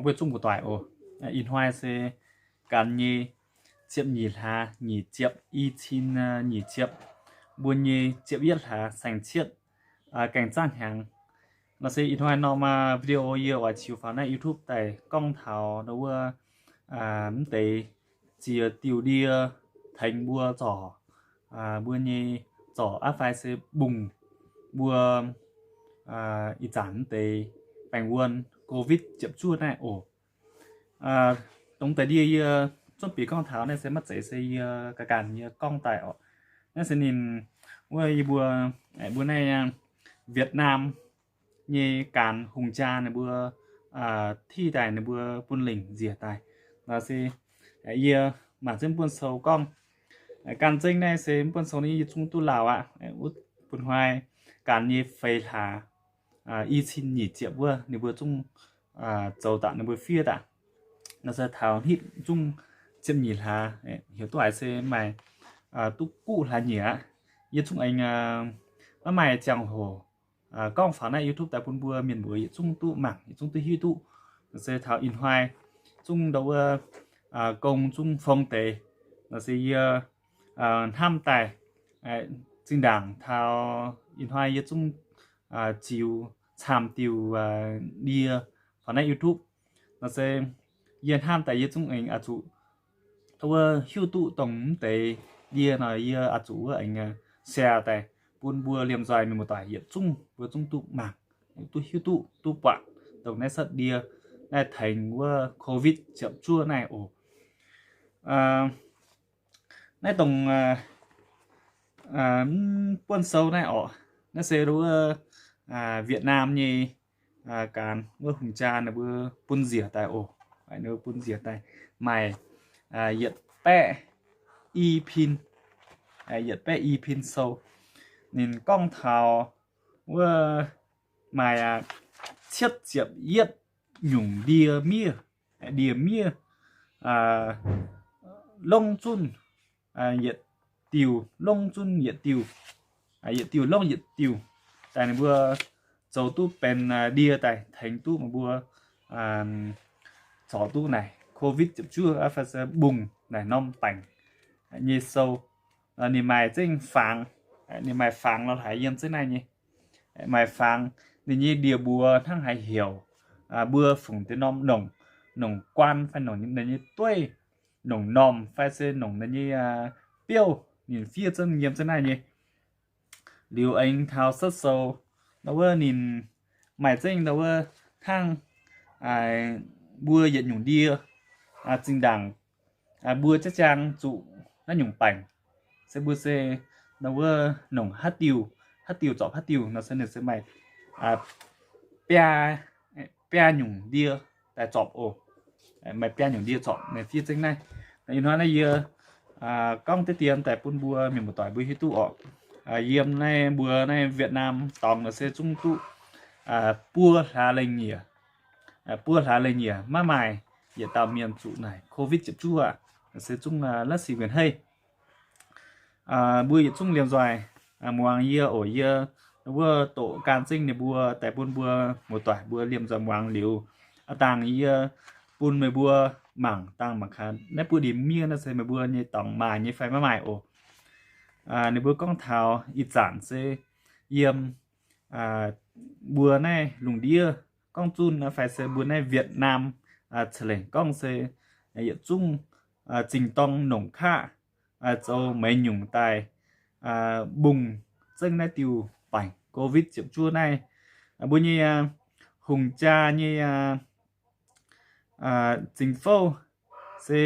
Mbuo zungv muoz-doic oc. Ih hnoi se ganh nyei ziepc nyeic hlaax nyic ziepc, i cin nyic ziepc, mbuo nyei ziepc yietv hlaax saeng cietv, gaengh zaangv hnyangx. Nor se ih hnoi norm video yie oix ziux faaux naaiv YouTube daaih gorngv taux wuov mv deix ziex diuh ndie tengx mbuo zorc, mbuo nyei zorc aqv fai se bungx mbuo ih zanc mv deix baengh wuonh COVID ziepc juov naaiv oc. Dongh deix ndie yie zungv bieqc gorngv taux naaiv se maiv zeiz se yie ga'ganh yie gorngv daaih oc. Naaiv se ninh wuov yie mbuo, mbuo naaiv Việt Nam nyei gaanx hungh jaa ninh mbuo ti daaih ninh mbuo bun lingc nziec daaih. Nor se yie mangc zengv buonv sou gorngv, gan zengv naaiv se buonv sou naaiv yie zungv duqv lauh aqv. Wuov bun hnoi gaanx nyei feix hlaax, i cin nyic ziepc wuov ninh mbuo zungv zoux daaih ninh mbuo fiev daaih. Nor se taux hitv zungv ziepc nyeic hlaax, heuc duqv haiz se maaih duqv guqv hlaax nyieqc aqv. Yie zungv aengx maiv maaih ziangh hoc gorngv faaux naaiv YouTube daaih bun mbuo mienh muoz yietc zungv duqv mangc, yietc zungv duqv hiuv duqv. Nor se taux ih hnoi zungv ndau wuov gong zungv fong deix. Nor se yie hnamv daaih zinh ndaangc taux ih hnoi yie zungv ziux camv diuh ndie faaux naaiv YouTube. Nor se yie hnamv daaih yie zungv aengx oix zuqc wuov hiuv duqv dongh mv deix ndie nor yie oix zuqc wuov aengx share daaih bun mbuo liemh nzoih mienh muoz-doic yietc zungv mbuo zungv duqv mangc, duqv hiuv duqv, duqv buatc dongh naaiv cuotv ndie naaiv tengx wuov COVID ziepc juov naaiv oc. Naaiv dongh buonv sou naaiv orqc, naaiv se wuov Việt Nam nyei gaanx wuov hungh jaa ninh mbuo bun nziec daaih oc. Ninh mbuo bun nziec daaih maaih yietc baeqv i pin, yietc baeqv i pin sou. Ninh gorngv taux wuov maaih cietv ziepc yietv nyungc ndie miev, ndie miev longv zunh yietc diuh, longv zunh yietc diuh, yietc diuh longv yietc diuh, daaih ninh mbuo zoux duqv benx ndie daaih tengx duqv meih mbuo zorc duqv naaic COVID ziepc juov fai se bungx naaic norm baengc nyei sou. Ninh maaih zengv fangx, ninh maaih fangx lorz haic yiem zengv naaiv nyei. Maaih fangx ninh nyei ndie-mbuox hnangv haaix heuc, mbuo fungc deix norm nongc, nongc guaan fai nongc ninh nyei dueiv, nongc normh fai se nongc ninh nyei biouv, ninh fiev zengv yiem zengv naaiv nyei. Liuz aengx taux cuotv sou, ndau wuov ninh maaih zengv ndau wuov hnangv mbuo yietc nyungc ndie, zinh ndaangc mbuo jaav jaang zuqc naaiv nyungc baengc, se mbuo se ndau wuov nongc haaix diuh, haaix diuh zorpc haaix diuh nor se ninh se maaih biaa, biaa nyungc ndie daaih zorpc oc. Maaih biaa nyungc ndie zorpc naaiv fiev zengv naaiv. Ih hnoi naaiv yie gorngv deix dien daaih bun mbuo mienh muoz-doic mbuo hiuv duqv orqc. Yiem naaiv mbuo naaiv Việt Nam dorngx nor se zungv duqv buo hlaax lengh nyieqc, buo hlaax lengh nyieqc maiv maaih yietc dauh mienh zuqc naaic COVID ziepc juov, se zungv la'sic mienh heiv. Mbuo yietc zungv liemh nzoih muangx yie oc. Yie wuov doqc gan zengv ninh mbuo daaih bun mbuo muoz-doic mbuo liemh nzoih muangx liuz, a'dangh yie bun meih mbuo mangc dangh mangc gaax naaiv buo ndie-miev naaiv se meih mbuo nyei dorngx maaih nyei fai maiv maaih oc. Ninh mbuo gorngv taux ih zanc se yiem mbuo naaiv lungh ndiev gorngv zunh fai se mbuo naaiv Việt Nam, ca'lengc gorngv se yietc zungv zingh dorng nongc kaqv zoux meix nyungc daaih mbungh zengv naaiv diuh baengc COVID ziepc juov naaiv. Mbuo nyei hungh jaa nyei zingx fouv se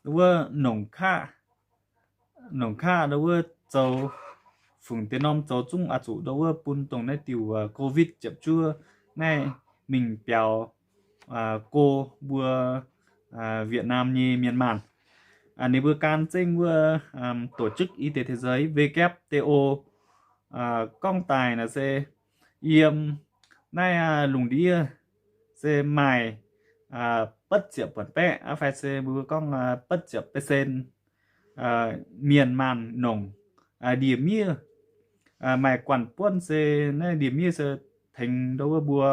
wuov nongc kaqv, nongc kaqv ndau wuov zoux, fungc deix norm zoux zungv oix zuqc ndau wuov bun dongh naaiv diuh COVID ziepc juov naaiv mingh biaux go mbuo Việt Nam nyei mienh maanh. Ninh mbuo gan zengv wuov tổ chức y tế thế giới W H O gorngv daaih naaic se yiem naaiv lungh ndiev se maaih betv ziepc buonc baeqv fai se mbuo gorngv betv ziepc percent mienh maanh nongc ndie-miev. Maaih guanh buonv se naaiv ndie-miev se tengx ndau wuov mbuo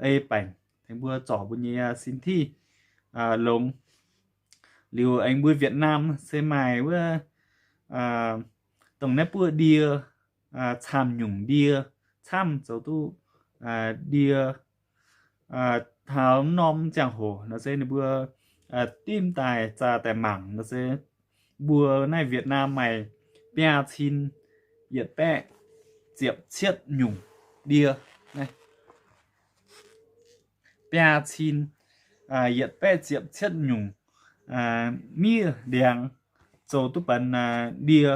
ei baengc tengx mbuo zorc mbuo nyei sin tiqv longx. Liuz aengx mbuo Việt Nam se maaih wuov dongh naaiv buoqv ndie, camv nyungc ndie, camv zoux duqv ndie taux norm ziangh hoc nor se ninh mbuo dimv daaih zaah daaih mangc nor se mbuo naaiv Việt Nam maaih biaa cin yietc baeqv ziepc cietv nyungc ndie. Biaa cin yietc baeqv ziepc cietv nyungc miev ndiangx zoux duqv benx ndie,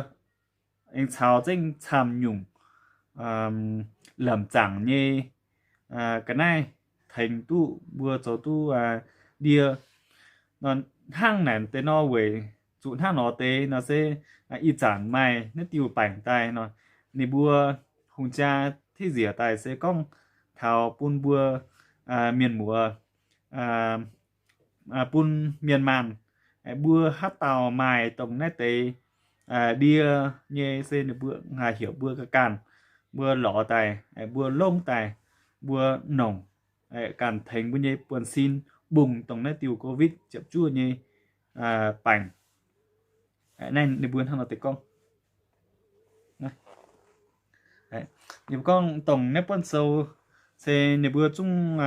aengx caux zengv camv nyungc lamc zaangc nyei ga'naaiv tengx duqv mbuo zoux duqv ndie. Hnangv naaic deix nor weic zuqc hnangv nor deix nor se ih zanc maaih naaiv diuh baengc daaih nor, ninh mbuo hungh jaa titv nzieqc daaih se gorngv taux bun mbuo mienh muoz, bun mienh maanh, mbuo haaix dauh maaih dongh naaiv deix ndie nyei se ninh mbuo haih heuc mbuo ga'ganh, mbuo lorz daaih, mbuo longv daaih, mbuo nongc, ganh tengx mbuo nyei buonv-sin mbungh dongh naaiv diuh covid ziepc juov nyei baengc. Naaiv ninh mbuo hnangv nor deix gorngv. Ninh mbuo gorngv dongh naaiv buonv sou se ninh mbuo zungv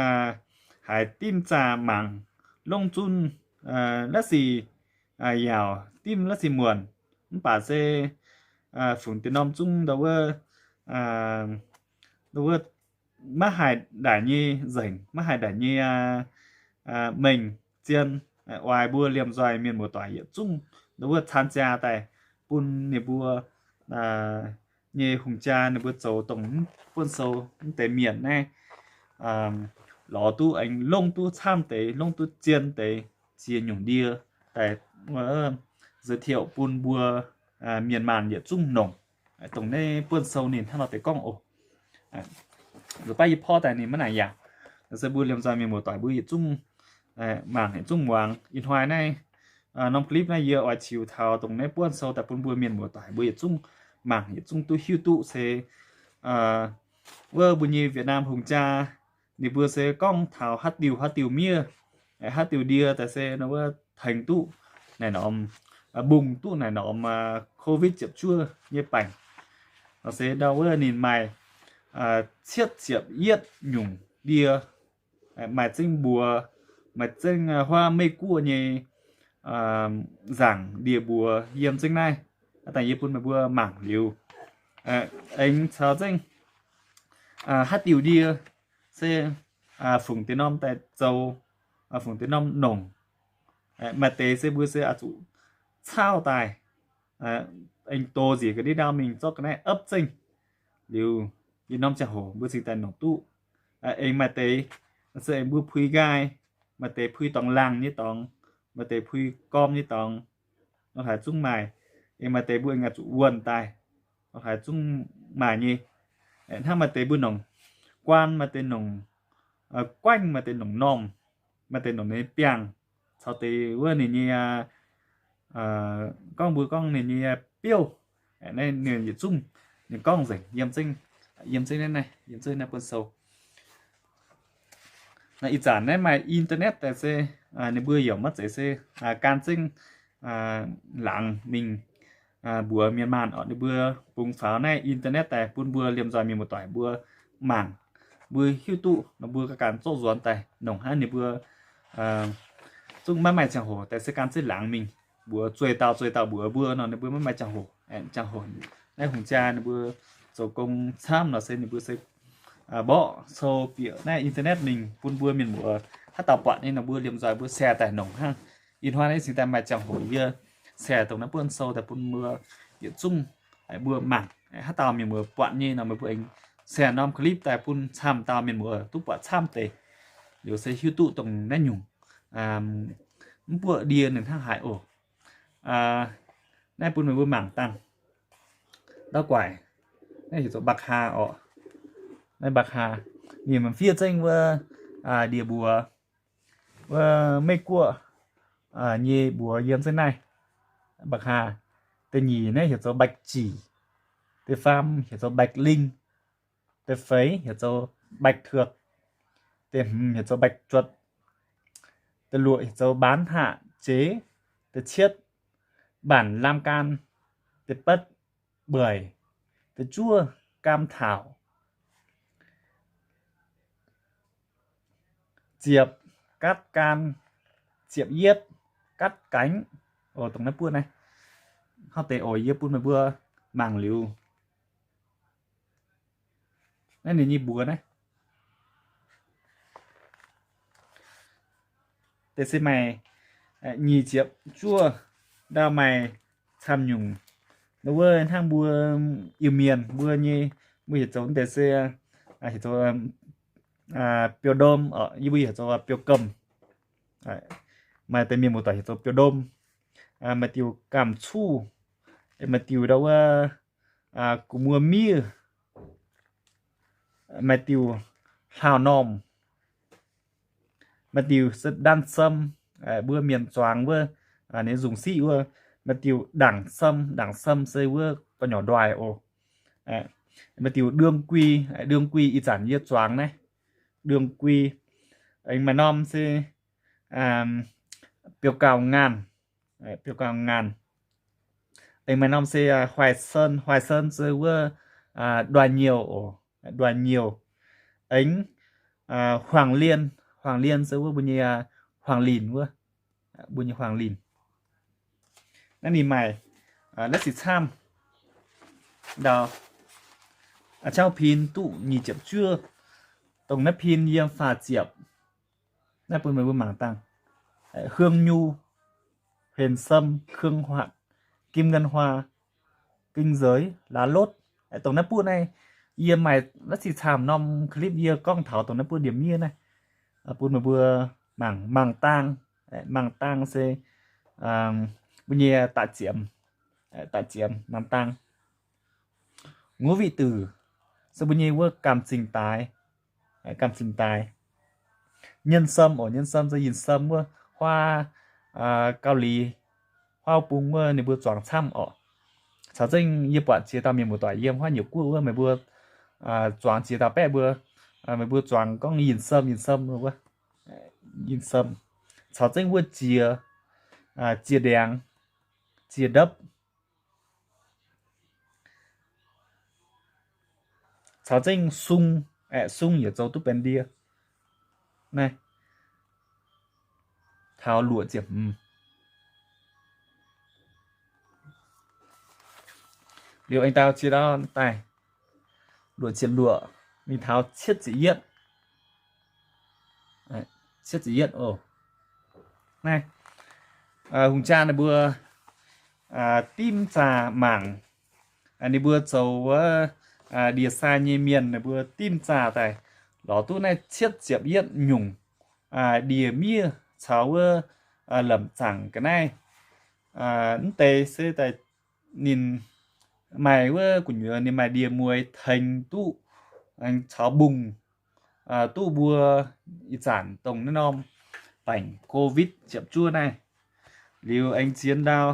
haiz dimv zaah mangc longv zunv la'sic yaauc dimv la'sic muonc, mv baac se fungx deix norm zungv ndau wuov, ndau wuov maiv haih ndaaic nyei nzengc, maiv haih ndaaic nyei mengh zien, oix mbuo liemh nzoih mienh muoz-doic yietc zungv ndau wuov caan jaa daaih bun ninh mbuo nyei hungh jaa ninh mbuo zoux dongh buonv sou mv deix mienh naaiv lorz duqv aengx longv duqv camv deix, longv duqv zien deix ziex nyungc ndie daaih giới thiệu bun mbuo mienh maanh yietc zungv nongc. Dongh naaiv buonv sou ninh hnangv nor deix gorngv oc. Nzuqc baav yie porv daaih ninh maiv naaic yaac se mbuo liemh nzoih mienh muoz-doic mbuo yietc zungv mangc yietc zungv muangx. Ih hnoi naaiv norm clip naaiv yie oix ziux taux dongh naaiv buonv sou daaih bun mbuo mienh muoz-doic mbuo yietc zungv mangc yietc zungv duqv hiuv duqv se wuov mbuo nyei Việt Nam hungh jaa ninh mbuo se gorngv taux haaix diuh haaix diuh miev, haaix diuh ndie daaih se nor wuov tengx duqv naaic norm, mbungh duqv naaic norm covid ziepc juov nyei baengc. Nor se ndau wuov ninh maaih cietv ziepc yietv nyungc ndie, maaih zengv mbuox, maaih zengv huaav Meiv Guoqv nyei nzaangc ndie-mbuox yiem zengv naaiv. Aa, dangh yie bun meih mbuo mangc liuz, aengx caux zengv haaix diuc ndie se fungc deix norm daaih zoux, fungc deix norm nongc. Maaih deix se mbuo se oix zuqc caauv daaih, aengx doz nziex ga'ndiev ndau mingh zorqv ga'naaiv opv zengv, liuz yietc norm ziangh hoc mbuo cingx daaih nongc duqv. Aengx maaih deix se aengx mbuo pui nqaai, maaih deix pui dorngx laangh nyei dorngx, maaih deix pui gorm nyei dorngx, lorqc haaix zungv maaih. Aengx maaih deix mbuo aengx oix zuqc wuonh daaih, lorqc haaix zungv maaih nyei. Hnangv maaih deix mbuo nongc guaan, maaih deix nongc guaengv, maaih deix nongc normh, maaih deix nongc ninh biangh, caux deix wuov ninh nyei, gorngv mbuo gorngv ninh nyei biouv, naaiv ninh yietc zungv ninh gorngv nzengc yiem zengv, yiem zengv naaiv, yiem zengv naaiv buonv sou. Naaiv ih zanc naaiv maaih internet daaih se ninh mbuo yaac maiv zeiz se gan zengv laangz mingh mbuox mienh maanh oc. Ninh mbuo bungx faaux naaiv internet daaih bun mbuo liemh nzoih mienh muoz-doic mbuo mangc, mbuo hiuv duqv nor mbuo ganh zorqv nzuonx daaih nongc hnangv. Ninh mbuo zungv maiv maaih ziangh hoc daaih se gan zengv laangz mingh mbuox zueih dauh zueih dauh mbuox mbuo nor, ninh mbuo maiv maaih ziangh hoc. Ziangh hoc naaiv hungh jaa ninh mbuo zoux gong camv nor se ninh mbuo se mborqv sou bieqc naaiv internet mingh bun mbuo mienh muoz haaix dauh buatc nyei nor mbuo liemh nzoih mbuo share daaih nongc hnangv. Ih hnoi naaiv cingx daaih maaih ziangh hoc yie share dongh naaiv buonv sou daaih bun mbuo yietc zungv mbuo mangc. Haaix dauh mienh muoz buatc nyei nor meih mbuo aengx share norm clip daaih bun camv dauh mienh muoz duqv buatc camv deix. Liuz se hiuv duqv dongh naaiv nyungc mv buoqv ndie ninh hnangv haaix oc. Naaiv bun meih mbuo mangc dangh. Ndau guaaic, naaiv heuc zoux mbak haa oc. Naaiv mbak haa, ninh maaih fiev zengv wuov ndie-mbuox, wuov Meiv Guoqv nyei mbuox yiem zengv naaiv. Mbak haa, da'nyeic naaiv heuc zoux mbak jic, da'faam heuc zoux mbak linh, da'feix heuc zoux mbak thực. Da'hmz heuc zoux ใบจด, da'luoqc heuc zoux บรรหาเจ, da'cietv บัตรลำการ, da'betv ใบ da'juov กำถ่าว, ziepc การจัดการ, ziepc yietv จัดการ. Oc, dongh naaiv buov naaiv, hnangv deix oc, yie bun meih mbuo mangc liuz. Naaiv ninh nyei mbuox naaiv. Deix se maaih nyic ziepc juov ndau, maaih camv nyungc. Wuov hnangv mbuo Iu-Mienh mbuo nyei, mbuo heuc zoux deix se heuc zoux 表单, yie mbuo heuc zoux 表格. Maaih deix mienh muoz-doic heuc zoux 表单. Maaih diuh gamh cuv, maaih diuh ndau wuov gu'muoz miev, maaih diuh hlaau normh, maaih diuh se 单身, mbuo mienh zuangx wuov, ninh nzungh siqv wuov. Maaih diuh 单身, 单身 se wuov gu'nyuoz ndoih oc. Maaih diuh đơn vị, đơn vị เอกสาร yie zuangx naaiv, đơn vị. Aengx maaih norm se 表格, 表格. Aengx maaih norm se 坏身, 坏身 se wuov ndoih nyouh oc, ndoih nyouh. Aengx 黄连, 黄连 se wuov mbuo nyei 黄连 wuov, mbuo nyei 黄连. Naaiv ninh maaih naaiv sic camv ndau, qauv pin duqv nyic ziepc juov, dongh naaiv pin yiem faah ziepc. Naaiv bun meih mbuo mangc dangh, เครื่องอยู่, 现金, เครื่องหัด, กิมเงินฮวา, กิงเสย, ล้านรถ. Dongh naaiv buov naaiv, yie maaih naaiv sic camv norm clip yie gorngv taux dongh naaiv buov ndie miev naaiv, bun meih mbuo mangc, mangc dangh. Mangc dangh se mbuo nyei da'ziemx, da'ziemx mangc dangh. งวด vị tử se mbuo nyei wuov gamh zingh daaix, gamh zingh daaix. nhân dân oc, nhân dân จะ nhân dân wuov huaav Gau^li, huaav bung wuov ninh mbuo zuangx camv oc. Caux zengv yie buatc ziex dauh mienh muoz-doic yiem huaav nyungc guoqv wuov, meih mbuo zuangx ziex dauh baeqv mbuo, meih mbuo zuangx gorngv nhân dân, nhân dân wuov, nhân dân. Caux zengv wuov ziex, ziex ndiangx, ziex ndopv. Caux zengv sung, aeqv, sung yietc zoux duqv benx ndie. Naaiv taux luoqc ziepc hmz. Liuz aengx dau ziex ndau daaih, luoqc ziepc luoqc mingh taux cietv ziepc yietv. Cietv ziepc yietv oc. Naaiv hungh jaa ninh mbuo dimv zaah mangc, ninh mbuo zoux wuov ndie-sai nyei mienh ninh mbuo dimv zaah daaih lorz duqv naaiv cietv ziepc yietv nyungc ndie-miev caux wuov lamc zaangc ga'naaiv. Mv deix se daaih ninh maaih wuov gu'nyuoz ninh maaih ndie-mueiz tengx duqv, caux mbungh duqv mbuo ih zanc dongh naaiv norm baengc Covid ziepc juov naaiv. Liuz aengx ziex ndau,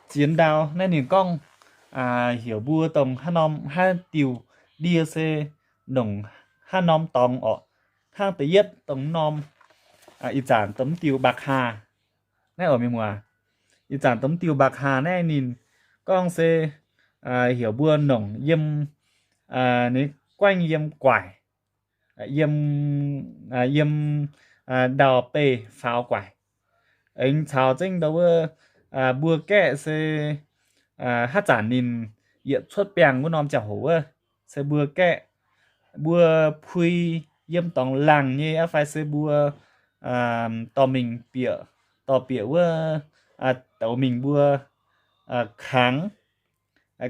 ziex ndau naaiv ninh gorngv heuc mbuo dongh haaix norm haaix diuh ndie se nongc haaix norm dorngx orqc. Hnangv da'yietv dongh norm ih zanc dongh diuh ปากห่า naaiv oc mienh muoz. Ih zanc dongh diuh ปากห่า naaiv ninh gorngv se heuc mbuo nongc yiem, ninh guaengv yiem guaic, yiem, yiem ndau-beih faaux guaic. Aengx caux zengv ndau wuov mbuo gaeqv se haaix zanc ninh yietc cuotv biangh wuov norm ziangh hoc wuov, se mbuo gaeqv, mbuo pui yiem dorngx laangh nyei aqv fai se mbuo dorh mingh bieqc, dorh bieqc wuov douz mingh mbuo kangx,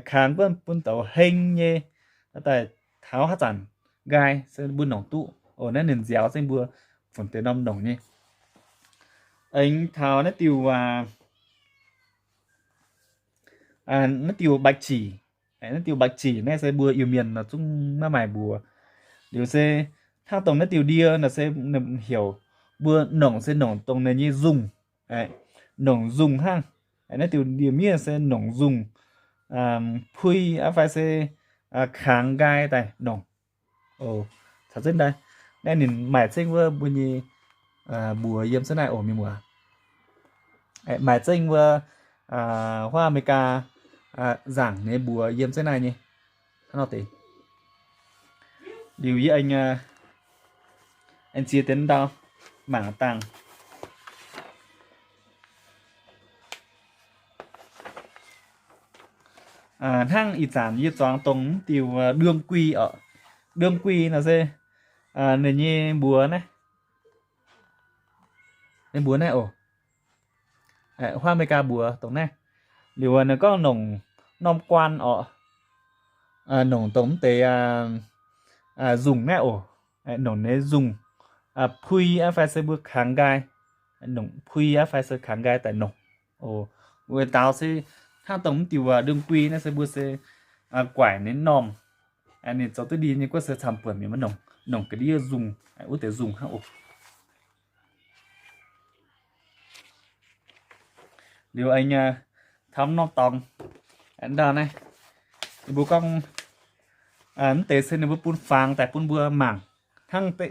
kangx bun, bun douz heng nyei daaih taux haaix zanc nqaai se mbuo nongc duqv. Oc, naaiv ninh nziaaux zengv mbuo funx deix norm nongc nyei. Aengx taux naaiv diuh, naaiv diuh ใบจี่, naaiv diuh ใบจี่ naaiv se mbuo Iu-Mienh nor zungv maiv maaih mbuox. Liuz se hnangv dongh naaiv diuh ndie nor se heuc mbuo nongc se nongc dongh ninh nyei nzungh, nongc nzungh hnangv. Naaiv diuh ndie-miev se nongc nzungh, pui aqv fai se kangx nqaai daaih nongc. Caux zengv naaiv, naaiv ninh maaih zengv wuov mbuo nyei mbuox yiem zengv naaiv oc mienh muoz. Maaih zengv wuov huaav America nzaangc nyei mbuox yiem zengv naaiv nyei. Hnangv nor deix. Liuz yie aengx, aengx ziex deix ndau mangc dangh. Hnangv ih zanc yie zuangx dongh mv diuh đương quy oc. Đương quy nor se ninh nyei mbuox naaiv, ninh mbuox naaiv oc. Huaav America mbuox dongh naaiv. Liuz ninh gorngv nongc norm guaan oc, nongc dongh mv deix nzungh naaiv oc. Nongc nyei nzungh, pui aqv fai se mbuo kangx nqaai, nongc pui aqv fai se kangx nqaai daaih nongc. Weic daaux se hnangv dongh mv diuh đương quy naaiv se mbuo se guaaic ninh normh, ninh zoux duqv ndie nyei guoqv se camv-buonc mienh maiv nongc, nongc ga'ndiev nzungh, wuov deix nzungh hnangv oc. Liuz aengx taux norm dorngx ndau naaiv, ninh mbuo gorngv mv deix se ninh mbuo bun fangx daaih bun mbuo mangc hnangv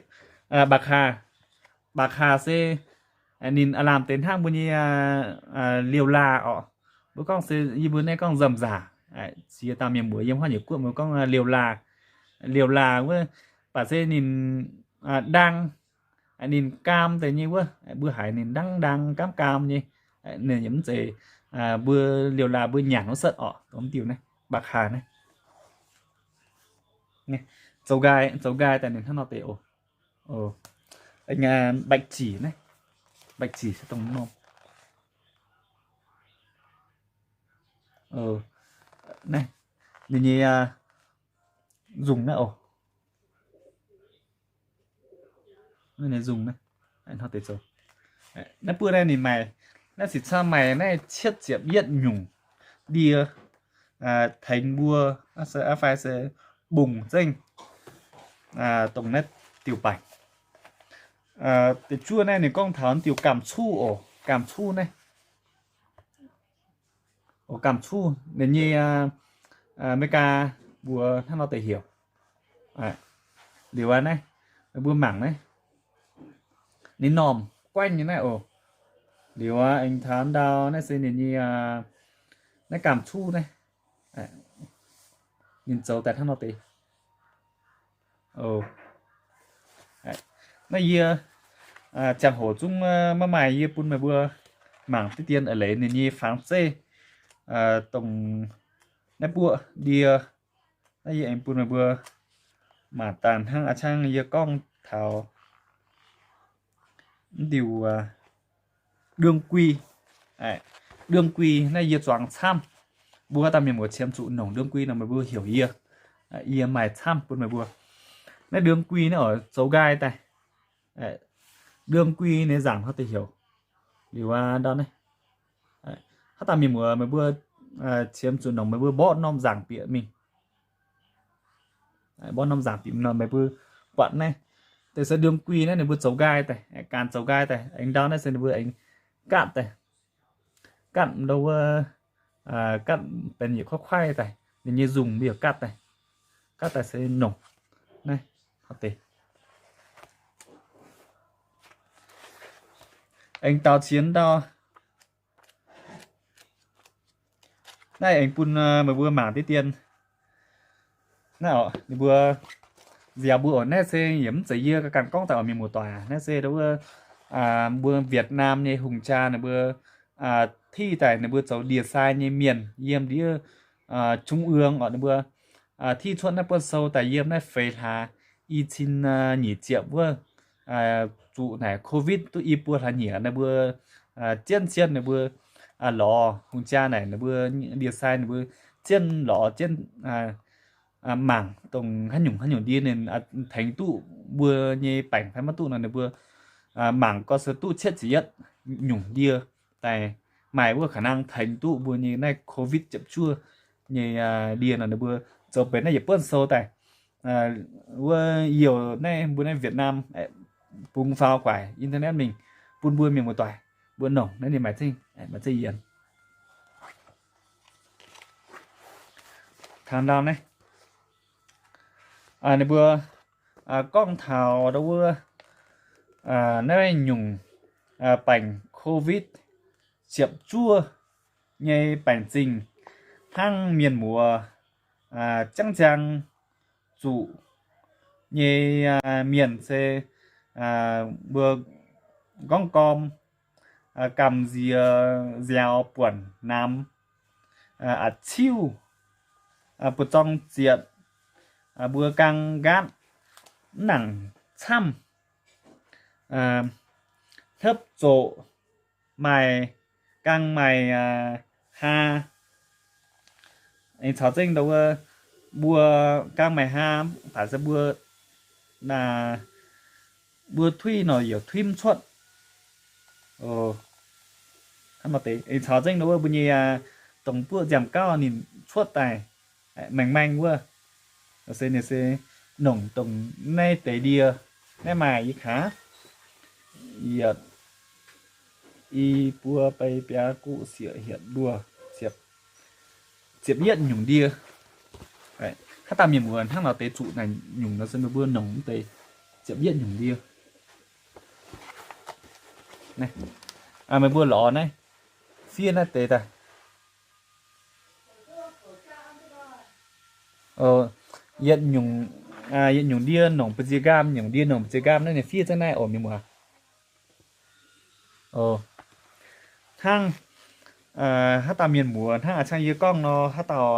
baac kaa, baac kaa se ninh aav lamh deix hnangv mbuo nyei liouh laah oc. Mbuo gorngv se yie mbuo naaiv gorngv nzamc nzaac, ziex dauh mienh muoz yiem haaix nyungc guoqv mbuo gorngv liouh laah. Liouh laah wuov baac se ninh ndaang, ninh gaam deix nyei wuov, mbuo haiz ninh ndaang ndaang gaam gaam nyei. Ninh yaac mv zeiz mbuo liouh laah mbuo nyanc wuov setv oc, dongh mv diuh naaiv, baac kaa naaiv. Zoux nqaai, zoux nqaai daaih ninh hnangv nor deix oc. Bạch chỉ naaiv, bạch chỉ se dongh norm. Naaiv ninh nyei nzungh naaiv oc. Nzungh naaiv, hnangv deix zoux. Naaiv buov naaiv ninh maaih, naaiv sic camv maaih naaiv cietv ziepc yietv nyungc ndie tengx mbuo, aqv fai se bungx zengv dongh naaiv diuh baac. Deix juov naaiv ninh gorngv taux diuh gamh cuv oc, gamh cuv naaiv. Oc, gamh cuv ninh nyei America mbuox hnangv nor deix heuc. Liuz aqv naaiv, mbuo mangc naaiv, ninh normh guaengv nyei naaiv oc. Liuz aqv, aengx taux ndau naaiv se ninh nyei naaiv gamh cuv naaiv, ninh zoux daaih hnangv nor deix. Naaiv yie ziangh hoc zungv maiv maaih, yie bun meih mbuo mangc diqv dien a'leiz ninh nyei fangx zeiv dongh naaiv buoqv ndie. Naaiv yie aengx bun meih mbuo mangc daaih hnangv a'ciangv yie gorngv taux mv diuh đương quy. Đương quy naaiv yie zuangx camv. Mbuo haaix dauh mienh muoz qiemx zuqc nongc đương quy nor meih mbuo heuc yie. Yie maaih camv bun meih mbuo. Naaiv đương quy naaiv oix zoux nqaai daaih. Đương quy ninh nzaangc haaix deix heuc? Liuz aqv ndau naaiv, haaix dauh mienh muoz meih mbuo qiemx zuqc nongc meih mbuo mborqv norm nzaangc bieqc mingh. Mborqv norm nzaangc bieqc mingh nor meih mbuo buatc naaiv, deix se đương quy naaiv ninh mbuo zoux nqaai daaih, ganh zoux nqaai daaih. Aengx ndau naaiv se ninh mbuo aengx gatv daaih, gatv ndau wuov, gatv benx yietc kuaaiv kuaaiv daaih, ninh nyei nzungh mbuo yaac gatv daaih. Gatv daaih se nongc naaiv deix. Aengx daaux ziex ndau. Naaiv aengx bun meih mbuo mangc diqv dien. Naaiv oc, ninh mbuo nziaaux mbuo oc. Naaiv se yie mv zeiz yie ganh gorngv daaih oc, mienh muoz-doic. Naaiv se wuov mbuo Việt Nam nyei hungh jaa ninh mbuo tiuv daaih ninh mbuo zoux ndie-sai nyei mienh yiem ndiev trung ương oc, ninh mbuo tiuv cuotv naaiv buonv sou daaih yiem naaiv feix hlaax i cin nyic ziepc wuov, zuqc naaic covid duqv i buo hlaax nyieqc, ninh mbuo jienv jienv ninh mbuo lorz hungh jaa naaic ninh mbuo ndie-sai ninh mbuo jienv lorz jienv mangc dongh haaix nyungc haaix nyungc ndie ninh tengx duqv mbuo nyei baengc fai maiv duqv nor ninh mbuo mangc gorngv se duqv cietv ziepc yietv nyungc ndie daaih maaih wuov khả năng tengx duqv mbuo nyei naaiv covid ziepc juov nyei ndie nor ninh mbuo zoux benx naaiv yietc buonv sou daaih. Wuov youh naaiv mbuo naaiv Việt Nam bungx faaux guaix internet mingh bun mbuo mienh muoz-doic mbuo nongc naaiv ninh maaih zingh, maaih zingh yienx. Taux ndau naaiv, ninh mbuo gorngv taux ndau wuov naaiv nyungc baengc COVID ziepc juov nyei baengc zingh hnangv mienh muoz jangv ziang zuqc nyei mienh se mbuo gorngv gorm gamh nziex nziaaux buonc namx a'ciuv buoz-zorng zietc mbuo gang nqaatv mv nangc camv hnepv zoqc maaic gang maaic haa. Aengx caux zengv ndau wuov mbuo gang maaic haa, baac se mbuo mbuo tuiv nor yaac tuiv mv cuotv. Aengx caux zengv ndau wuov mbuo nyei dongh buoqv nziaamv gauv ninh cuotv daaih maeng-maeng wuov, se ninh se nongc dongh naaiv deix ndie. Naaiv maaih yie kaax yietc, i buo, bei, biaa, guqv, sieqv, hietc, luoh, ziepc, ziepc yietv nyungc ndie. Haaix dauh mienh muoz hnangv nor deix zuqc naaic nyungc nor se meih mbuo nongc mv deix ziepc yietv nyungc ndie. Meih mbuo lorz naaiv fiev naaiv deix daaih. Yietc nyungc, yietc nyungc ndie nongc ba'nziex nqaam, nyungc ndie nongc ba'nziex nqaam naaiv ninh fiev zengv naaiv oc mienh muoz. Hnangv haaix dauh mienh muoz hnangv a'ciangv yie gorngv nor, haaix dauh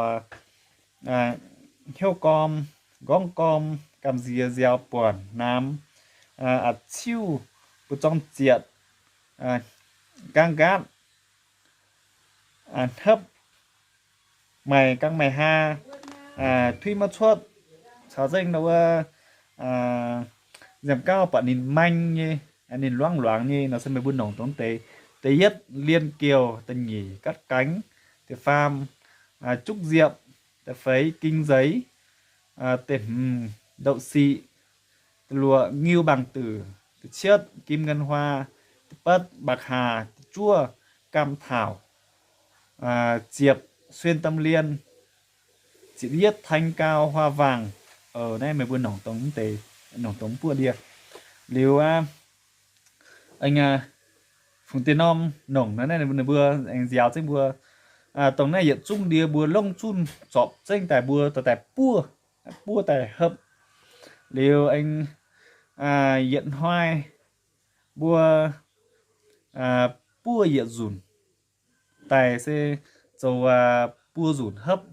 hnyouv gorm, nqorngv gorm, gamh nziex nziaaux buonc namx, a'ciuv, buoz-zorng zietc, gang nqaatv, hnepv, maaic gang maaic haa, tuiv maiv cuotv, caux zengv ndau wuov nziaamv gauv buatc ninh maeng nyei, ninh luangv luangx nyei nor se meih mbuo nongc dongh deix. Da'yietv, liên kiều, da'nyeic, cắt cánh, da'faam, trúc diệp, da'feix, kinh giấy, da'hmz, đậu xị, da'luoqc, ngưu bảng tử, da'cietv, kim ngân hoa, da'betv, bạc hà, da'juov, cam thảo, ziepc, xuyên tâm liên, ziepc yietv, thanh cao hoa vàng. Naaiv meih mbuo nongc dongh mv deix, nongc dongh mv buoqv ndie. Liuz aqv, aengx fungx deix norm nongc nor naaiv ninh mbuo aengx nziaaux zengv mbuo dongh naaiv yietc zungv ndie mbuo longv zunh zorpc zengv daaih mbuo dorh daaih buov, buov daaih hopv. Liuz aengx yietc hnoi mbuo buov yietc nzunc daaih se zoux buo nzunc hopv,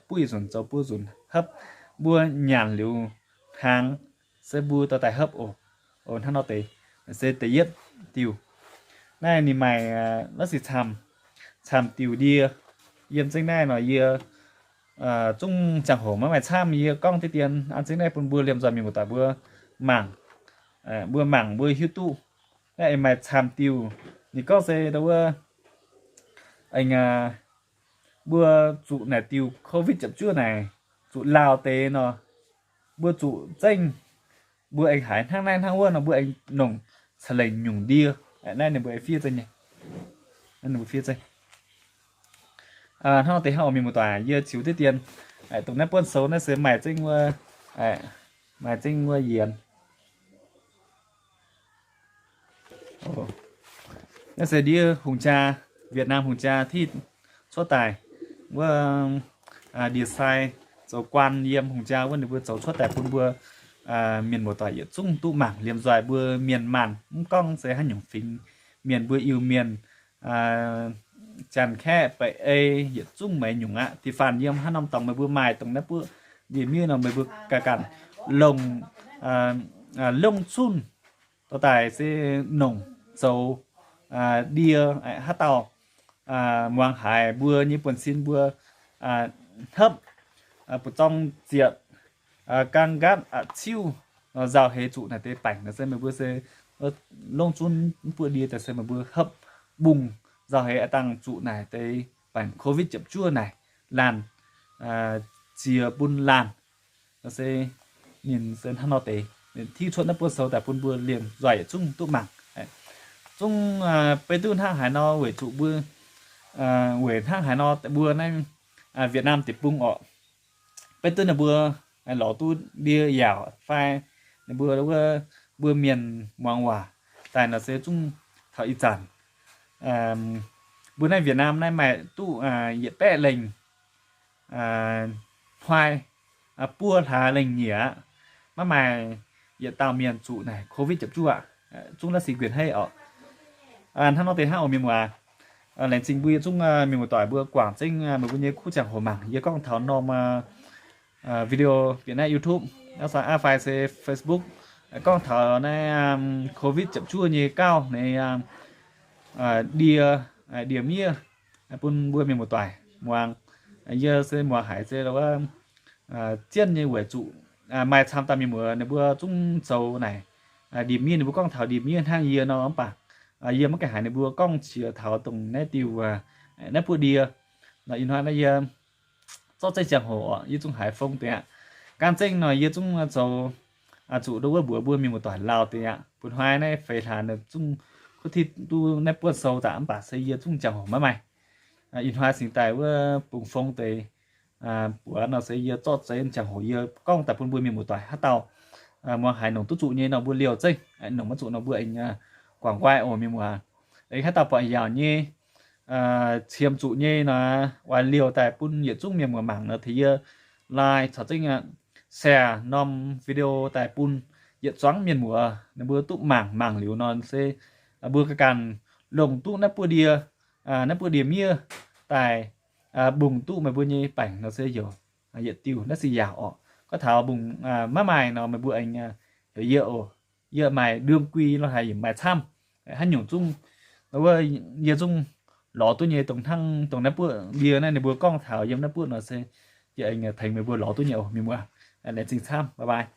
buov yietc nzunc zoux buo nzunc hopv. Mbuo nyanc liuz hnaangx se mbuo dorh daaih hopv oc. Hnangv nor deix se da'yietv diuh. Naaiv ninh maaih la'sic camv, camv diuh ndie. Yiem zengv naaiv nor yie zungv ziangh hoc maiv maaih camv, yie gorngv diqv dien an zengv naaiv bun mbuo liemh nzoih mienh muoz-doic mbuo mangc, mbuo mangc mbuo hiuv duqv. Naaiv aengx maaih camv diuh, ninh gorngv se ndau wuov aengx mbuo zuqc naaic diuh covid ziepc juov naaic, zuqc lauh deix nor, mbuo zuqc zengv, mbuo aengx haiz hnangv naaiv hnangv wuov nor mbuo aengx nongc ca'lengc nyungc ndie. Naaiv ninh mbuo aengx fiev zengv nyei. Hnangv nor deix hnangv oc mienh muoz-doic, yie ziux diqv dien dongh naaiv buonv sou naaiv se maaih zengv wuov, maaih zengv wuov yienx. Naaiv se ndiev hungh jaa, Việt Nam hungh jaa tih cuotv daaih wuov ndie-sai zoux guaan yiem hungh jaa wuov ninh mbuo zoux cuotv daaih bun mbuo mienh muoz-doic yietc zungv duqv mangc liemh nzoih mbuo mienh maanh mv gorngv se haaix nyungc fingx mienh mbuo Iu-Mienh, Janx-Kaeqv, Baeqc-Ei, yietc zungv maiv nyungc aqv. Da'faanh yiem haaix norm dorngx meih mbuo maaih dongh naaiv buoqv ndie-miev nor meih mbuo ganh ganh longc, longc zunh dorh daaih se nongc zoux ndie. Haaix dauh muangx haiz mbuo nyei buonv-sin mbuo hnopv, buoz-zorng zietc, gang nqaatv, a'ciuv, nzauh heix zuqc naaic deix baengc nor se meih mbuo se longc zunv mv buoqv ndie daaih se meih mbuo hopv mbungh nzauh heix a'dangh zuqc naaic deix baengc covid ziepc juov naaic laanh, ziex bun laanh. Se ninh se hnangv nor deix, ninh tiuv cuotv naaiv buonv sou daaih bun mbuo liemh nzoih yietc zungv duqv mangc. Zungv beiv duqv hnangv haaix nor weic zuqc mbuo, weic hnangv haaix nor mbuo naaiv Việt Nam deic-bung orqc, beiv duqv ninh mbuo lorz duqv ndie yaauc fai ninh mbuo wuov, mbuo mienh muangx waac daaih nor se zungv taux ih zanc. Mbuo naaiv Việt Nam naaiv maaih duqv yietc baeqv lengh hnoi buo hlaax lengh nyieqc aqv, maiv maaih yietc dauh mienh zuqc naaic covid ziepc juov aqv. Zungv naaiv singx guenx heiv oc. Hnangv nor deix hnangv oc mienh muoz. Laengz zingh mbuo yietc zungv mienh muoz-doic mbuo guangc zengv meih mbuo nyei kuv ziangh hoc mangc yie gorngv taux norm video bieqc naaiv YouTube, aa fai se Facebook, gorngv taux naaiv covid ziepc juov nyei gauh naaiv ndie, ndie-miev bun mbuo mienh muoz-doic muangx. Yie se muangx haiz se wuov, zienv nyei weic zuqc maaih camv dauh mienh muoz ninh mbuo zungv zoux naaic ndie-miev, ninh mbuo gorngv taux ndie-miev hnangv yie nor, mv baac yie maiv gaengh haiz ninh mbuo gorngv qiex taux dongh naaiv diuh, naaiv buoqv ndie. Ih hnoi naaiv yie zorqv zeiv ziangh hoc yie zungv haiz fong deix aqv. Gaanv zengv nor yie zungv zoux zuqc ndo wuov mbuox mbuo mienh muoz-doic lauh deix aqv. Bun hnoi naaiv feix hlaax zungv kuv ti duqv naaiv buonv sou zaqc, mv baac se yie zungv ziangh hoc maiv maaih. Ih hnoi singx daaih wuov bungx fong deix buoz nor se yie zorqv zeiv ziangh hoc yie gorngv daaih bun mbuo mienh muoz-doic haaix dauh muangx haiz nongc duqv zuqc nyei nor mbuo liouh zengv, nongc maiv zuqc nor mbuo aengx guangc nqoi oc mienh muoz. Aengx haaix dauh buatc yaauc nyei, qiemx zuqc nyei nor, oix liouh daaih bun yietc zungv mienh muoz mangc nor tengx yie like caux zengv share norm video daaih bun yietc zuangx mienh muoz ninh mbuo duqv mangc. Mangc liuz nor se mbuo ganh longc duqv naaiv buoqv ndie, naaiv buoqv ndie-miev daaih mbungh duqv meih mbuo nyei baengc nor se heuc yietc diuh naaiv se yaauc oc. Gorngv taux mbungh maiv maaih nor meih mbuo aengx heuc yie oc. Yie maaih đương quy lo haic yaac maaih camv haaix nyungc zungv. Wuov yie zungv lorz duqv nyei dongh hnangv dongh naaiv buoqv ndie naaiv ninh mbuo gorngv taux yiem naaiv buoqv nor se yie aengx tengx meih mbuo lorz duqv nyei oc mienh muoz. Laengz zingh camv, bye bye.